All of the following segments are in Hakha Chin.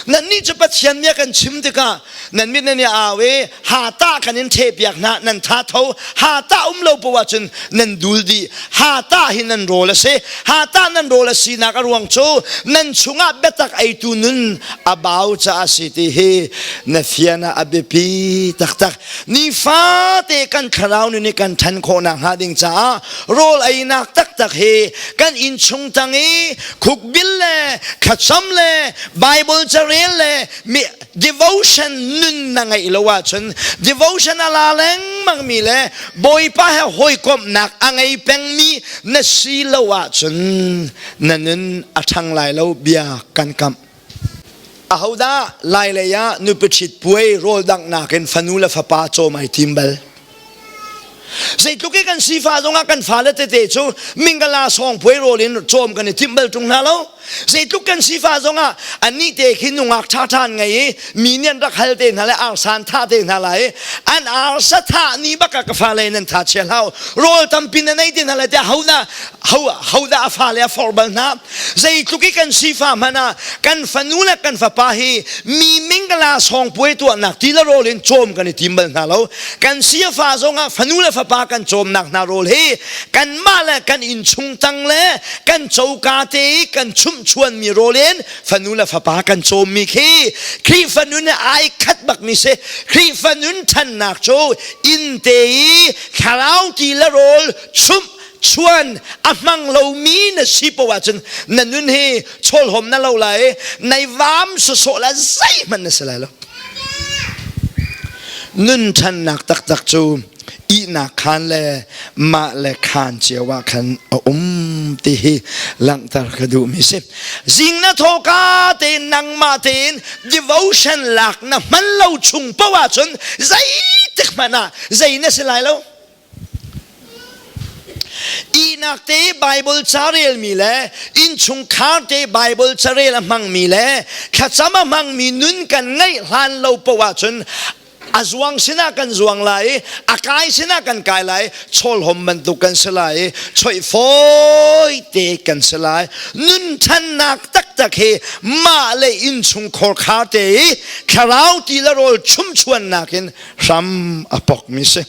Nannih cu Pathian bia kan chim tikah nan mit nan i au i ha tah kan in ṭhehpiak hna, nan tha tho. Ha tah um lo poah cun nan dul dih. Ha tah hi nan rawl a si. Ha tah nan rawl a sinak a ruang cu nan chungah biatak eitu nun a bau caah a si ti hi na fian ah a biapi taktak. Nifate kan thlarau nun i kan ṭhan khawhnak hnga ding caah rawl einak taktak hi kan innchung tang i khukbil le thlacam le Bible carel le mi devotion nun na ngeih lo ahcun, devotion a la lengmang mi le Bawipa he hawikomhnak a ngei pengmi na si lo ahcun, na nun a ṭhang lai lo bia kan kamh. Ahodah Lailei ah nupi ṭhit puai rawl danghnak in fanu le fapa cawm ai tim bal? Zeitluk i kan sifa zongah kan fale tete cu mingala sawng puai rawl in cawm kan i timh bal ṭung hna lo. Zeitluk kan sifa zongah annih te khi nungak ṭhaṭha an ngei i mi nih an rak hal te hna le arsa an thah te hna lai i an arsa thah ni bak ah ka fale nan tha chia hlah rawl tampi na nei te hna lai tiah hodah a fale a forh bal hna? Zeitluk i kan sifa hmanh ah kan fanu le kan fapa hi mi mingala sawngpuai tuahnak ti le rawl in cawm kan i tim bal hna lo. Kan siafa zongah fanu le fapa kan cawmnak hna rawl hi kanmah le kan innchung tang le kan coka te i kan chumhchuanmi rawl in fanu le fapa kan cawmmi khi Khrihfa nun he ai khat bakmi si. Khrihfa nun ṭhannak cu inn te i thlarau ti le rawl chumh chuan a hmang lomi na si poah ahcun na nun hi chawlhawm na lo lai, nai vaam sawsawh la, zeihmanh na si lai lo. Nun ṭhannak taktak cu ihnak khaan le mah le khaan cio ah khan a um ti hi langhter ka duhmi si. Zing na thawka tein nangmah tein devotion lak na hman lo chung poah ahcun zeitik hmanh ah zei na si lai lo. Ihnak te Bible ca relmi le innchungkhar te Bible carel a hmangmi le thlacam a hmangmi nun kan ngeih hlan lo paoh ahcun a zuang sinah kan zuang lai i a kai sinah kan kai lai, chawlhom bantuk kan si lai i choih fawi te kan si lai. Nun ṭhannak taktak hi mah le innchungkhar khar te i thlarau ti le rawl chumchuannak in hram a pokmi si.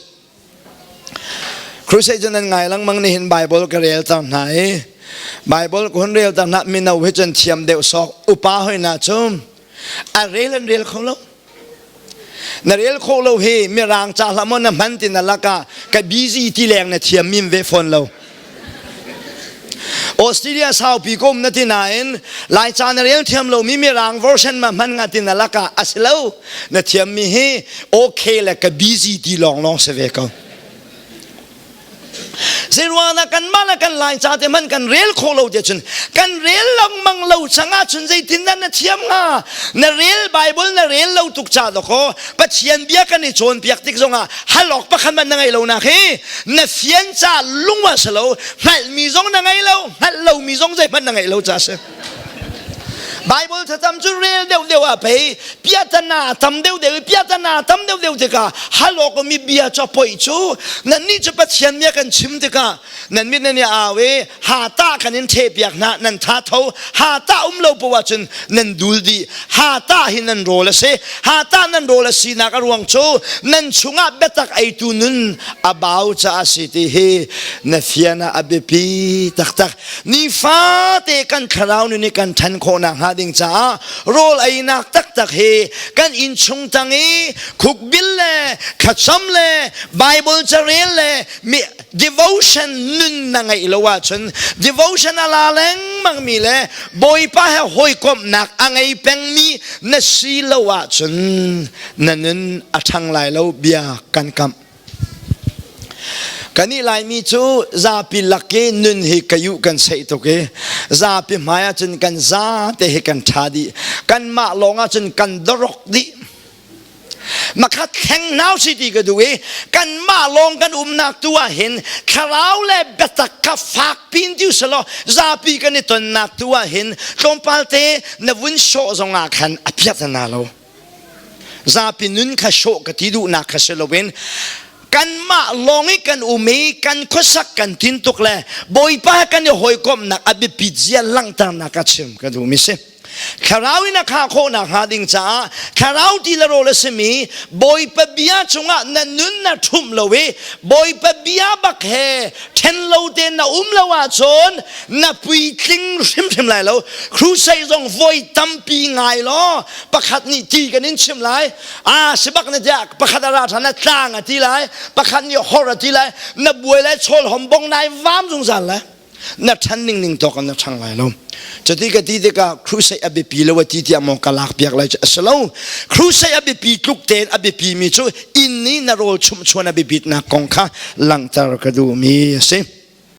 Crusade cu nan ngai lengmang. Nihin Bible ka rel cang hna i Bible ka hun rel cang hna. Mino hi cun thiam deuh sawk, upa hoi na cu a rel an rel kho lo. Na rel kho lo hi mirang ca hlah maw na hman ti na laka ka busy ti leng na thiam mim ve fawn lo. Australia saupi kom na ti nain Laica na rel thiam lomi Mirang version ma hman nga ti na laka a si lo. Na thiammi hi okay le ka busy ti lawng lawng si ve ko. Zeiruang ah kanmah le kan Laica te hmanh kan rel khawh lo ti cun, kan rel lengmang lo cangah cun zeitindah na thiam hnga? Na rel Bible na rel lo tuk ca dakaw Pathian bia kan i cawnpiak tik zongah hal awk pakhat hmanh na ngei lo nak hi na fian ca lung ah si lo, hngalhmi zong na ngei lo, hngalh lomi zong zeihmanh na ngeih lo ca si. Bible thlacam cu rel deuh deuh ah pei piatana tam deuh deuh i piatana tam deuh deuh tikah hal awk mi bia cu poi cu. Nannih cu Pathian bia kan chim tikah nan mit nan i au i ha tah kan in ṭhehpiak hna, nan tha tho. Ha tah um lo poah cun nan dul dih. Ha tah hi nan rawl a si. Ha tah nan rawl a sinak a ruang cu nan chungah biatak eitu nun a bau caah si ti hi na fian ah a biapi taktak. Nifate kan thlarau nun i kan ṭhan khawhnak hnga ding caah rawl einak taktak hi kan innchung tang i khukbil le thlacam le Bible carel le mi devotion nun na ngeih lo ahcun, devotion a la lengmang mi le Bawipa he hawikomhnak a ngei pengmi na si lo ahcun, na nun a ṭhang lai lo bia kan kamh. Kan i Laimi cu zapi lak i nun hi kayu kan seih tuk i zapi hmai ahcun kan za te hi kan ṭha dih, kanmah lawng ahcun kan dorok dih. Makhat thleng nau si ti ka duh i kanmah lawng kan umnak tu ah hin thlarau le biatak kha fak pin ti usalaw, zapi kan i tonnak tu ah hin tlawmpal te na vun sawh zongah khan a piat na lo. Zapi nun kha sawh ka ti duhnak kha si loin, kanmah lawng i kan um i kan khuasak kan tintuk le Bawipa kan i hawikomhnak a biapit zia langhternak a chim ka duhmi si. Thlarau in a khah khawhnak hnga ding caah thlarau ti le rawl a simi Bawipa bia cungah na nun na ṭhumh lo i Bawipa bia bak he ṭhen lo tein na um lo ahcun na puitling hrimhrim lai lo. Crusade zong voi tampi ngai law pakhat nih ti kan in chim lai. A si bak na tiah pakhat a ra ṭhan na tlang a ti lai. Pakhat nih hor a ti lai. Na buai lai chawl hom bong nai vam zungzal lai. Na ṭhan ning ning tawk in na ṭhang lai lo. Cuti ka ti tikah crusade a biapi lo a ti tiah maw ka lak piak lai cu a si lo. Crusade a biapi tluk tein a biapi mi cu inn i na rawl chumh chuan a biapitnak kong kha langhter ka duhmi a si.